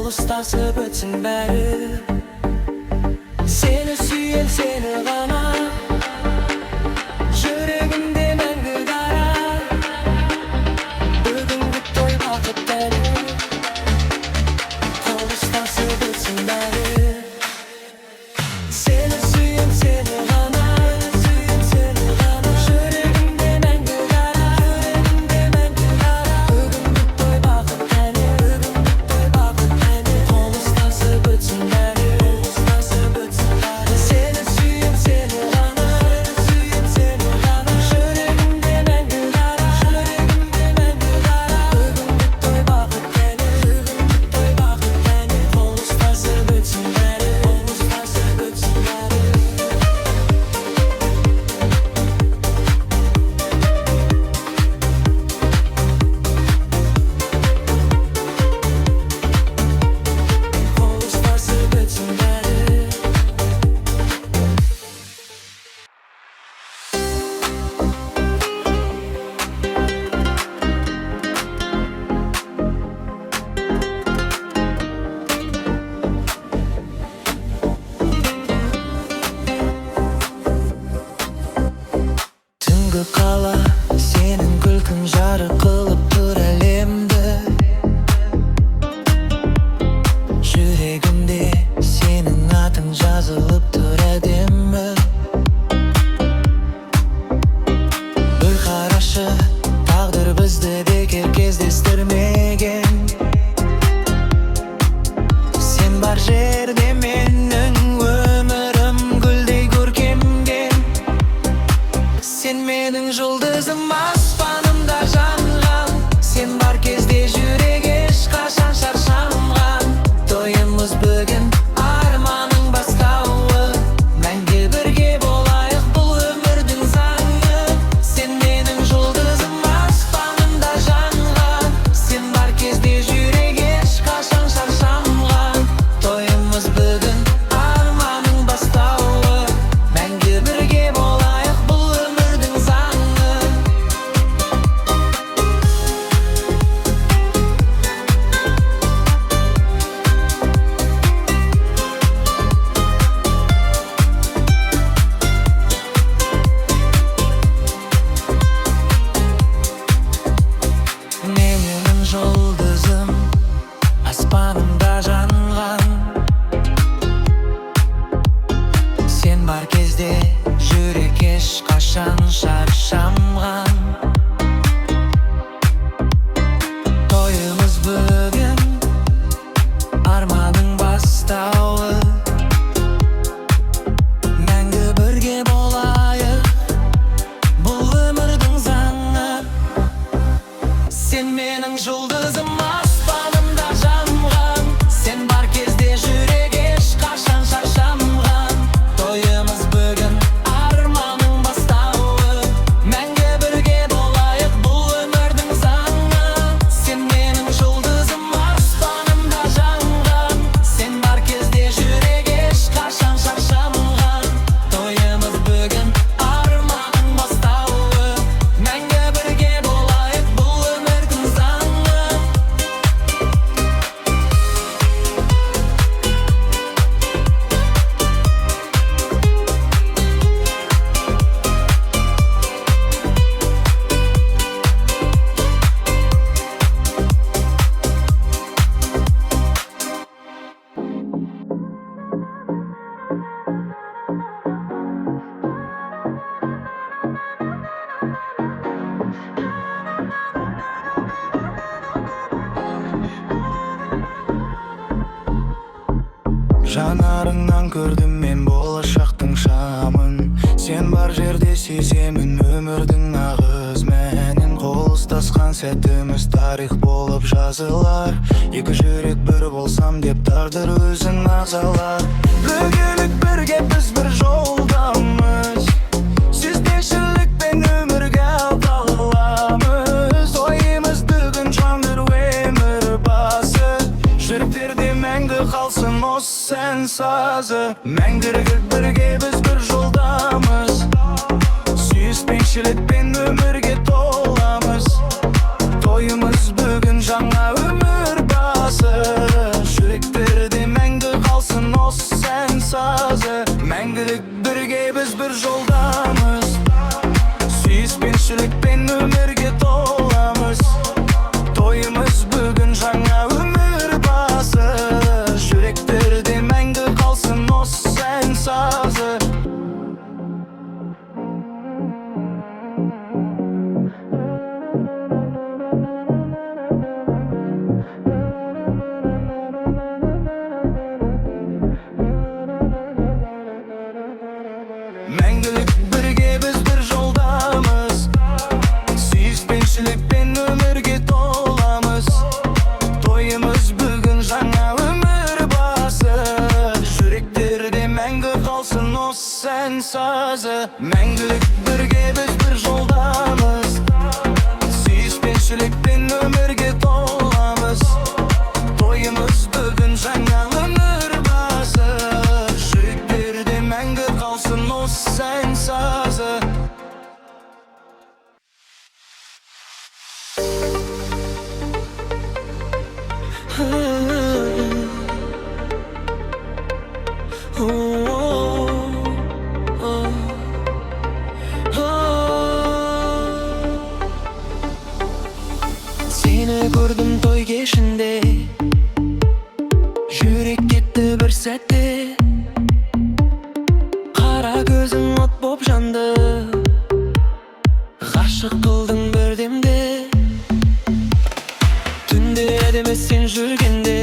Қол ұстасып өтсін бәрі. Сені сүйем, сені ғана. Жүрегімде мәңгі дара. Бүгінгі той бақыт әні. Қол ұстасып өтсін бәрі. Сені сүйем, сені ғана. Сүйем сені ғана. Жүрегімде мәңгі дара. Жүрегімде мәңгі дара. Бүгінгі той бақыт әні. Бүгінгі той бақыт әні. Қол ұстасып өтсін бәрі. Қол ұстасып өтсін бәрі. Сені сүйем, сені ғана. Сүйем сені ғана. Жүрегімде мәңгі дара. Жүрегімде мәңгі дара. Бүгінгі той бақыт әні. Бүгінгі той бақыт әні. Қол ұстасып өтсін бәрі. Қол ұстасып өтсін бәрі. Қол ұстасып өтсін бәрі. Түнгі қала, сенің күлкің жарық қылып тұр әлемді. Жүрегімде сенің атың жазылып тұр әдемі. Бір қарашы, тағдыр бізді бекер кездестірмеген. Сен бар жерде менің өмірім гүлдей көркемген. Сен менің жұлдызым, аспанымда жанған. Сен бар кезде жүрек ешқашан шаршамаған. Тойымыз бүгін арманның бастауы. Мәңгі бірге болайық, бұл өмірдің заңы. Сен менің жұлдызым, аспанымда жанған. Сен бар кезде жүрек ешқашан шаршамаған. Тойымыз бүгін арманның бастауы. Мәңгі бірге болайық, бұл өмірдің заңы. Менің жұлдызым, аспанымда жанған. Сен бар кезде жүрек ешқашан шаршамаған. Тойымыз бүгін арманның бастауы. Мәңгі бірге болайық, бұл өмірдің заңы. Сен менің жұлдызым, аспанымда жанған. Сен бар кезде жүрек ешқашан шаршамаған. Тойымыз бүгін арманның бастауы. Мәңгі бірге болайық, бұл өмірдің заңы. Сен менің жұлдызым, аспанымда жанған. Сен бар кезде жүрек ешқашан шаршамаған. Тойымыз бүгін арманның бастауы. Мәңгі бірге болайық, бұл өмірдің заңы. Жанарыңнан көрдім мен болашақтың шамын. Сен бар жерде сеземін өмірдің нағыз мәнін. Қол ұстасқан сәтіміз тарих болып жазылар. Екі жүрек бір болсам деп тағдыр өзін азалар. Біргелік бірге біз бір жолдамыз. Сүйіспеншілікпен өмірге талғыламыз. Тойымыз бүгін жаныр өмір басы. Жүректерде мәңгі қалсын осы ән сазы. Мәңгілік бірге біз бір жолдамыз. Сүйіспеншілікпен өмірге толамыз. Тойымыз бүгін жаңа өмір басы. Жүрек осы ән сазы. Мәңгілік бірге біз бір жолдамыз, сүйіспеншілікпен өмірге толамыз. Тойымыз бүгін жаңа өмір басы, жүректерде мәңгі қалсын осы ән сазы. Сені көрдім той кешінде, жүрек кетті бір сәтте. Қара көзің от боп жанды, ғашық қылдың бір демде. Түнде әдемі сен жүргенде,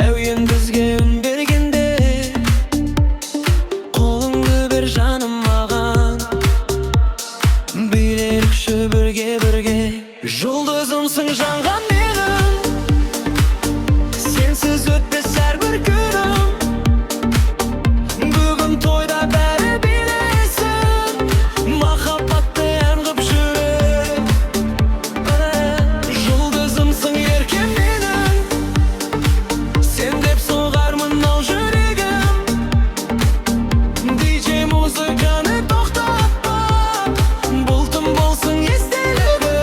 әуен бізге үн бергенде. Қолыңды бер, жаным, маған, билейікші бірге, бірге. Жұлдызымсың жанған менің, сенсіз өтпес әрбір күнім. Бүгін тойда бәрі билесін, махаббатты ән қып жүрек. Жұлдызымсың, еркем менің, сен деп соғармын ау жүрегім. Диджей, музыканы тоқтатпа, бұл түн болсын естелігім.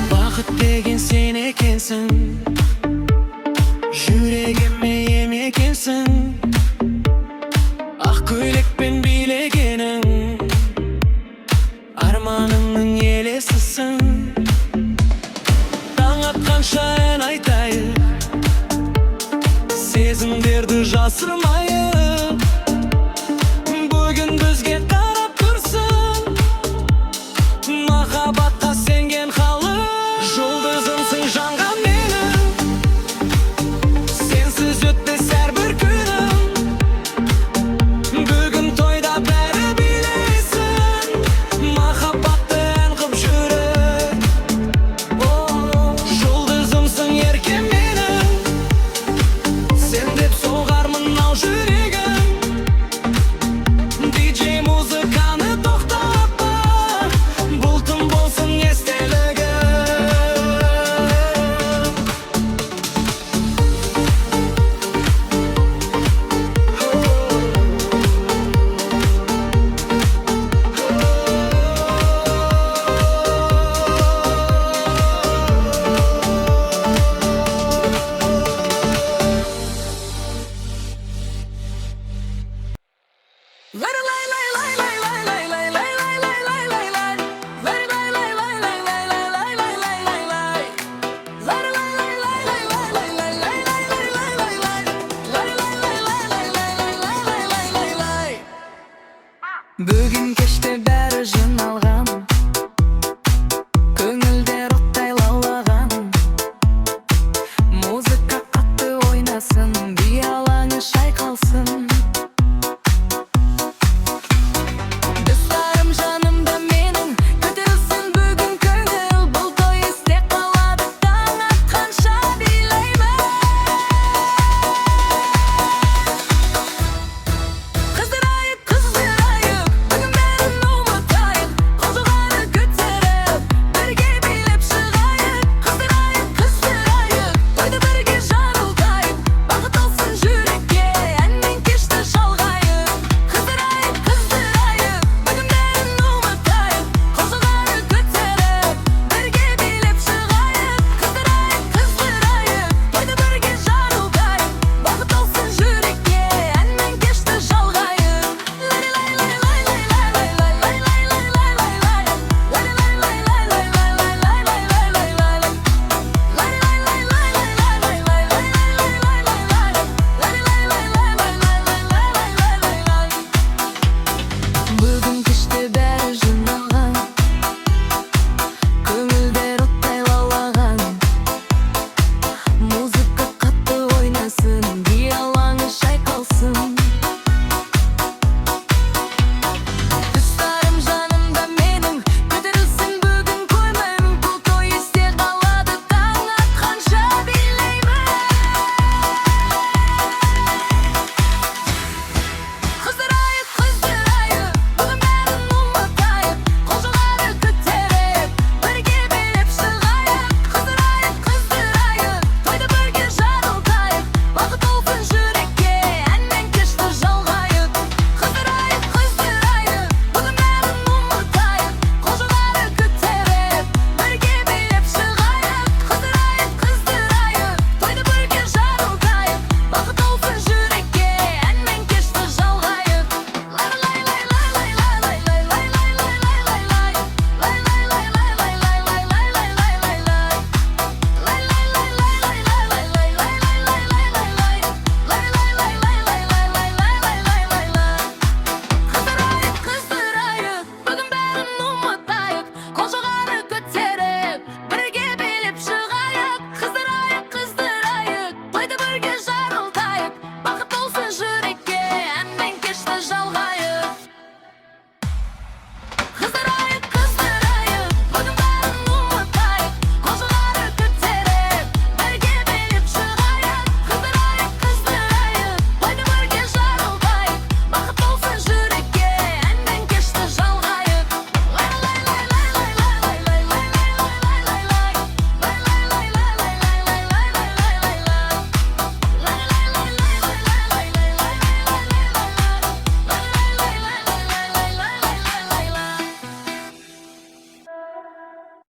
Бақыт деген сен екенсің, жүрегіме ем екенсің. Ақ көйлекпен билегенің, арманымның елесісің. Таң атқанша ән айтайық, сезімдерді жасырмай.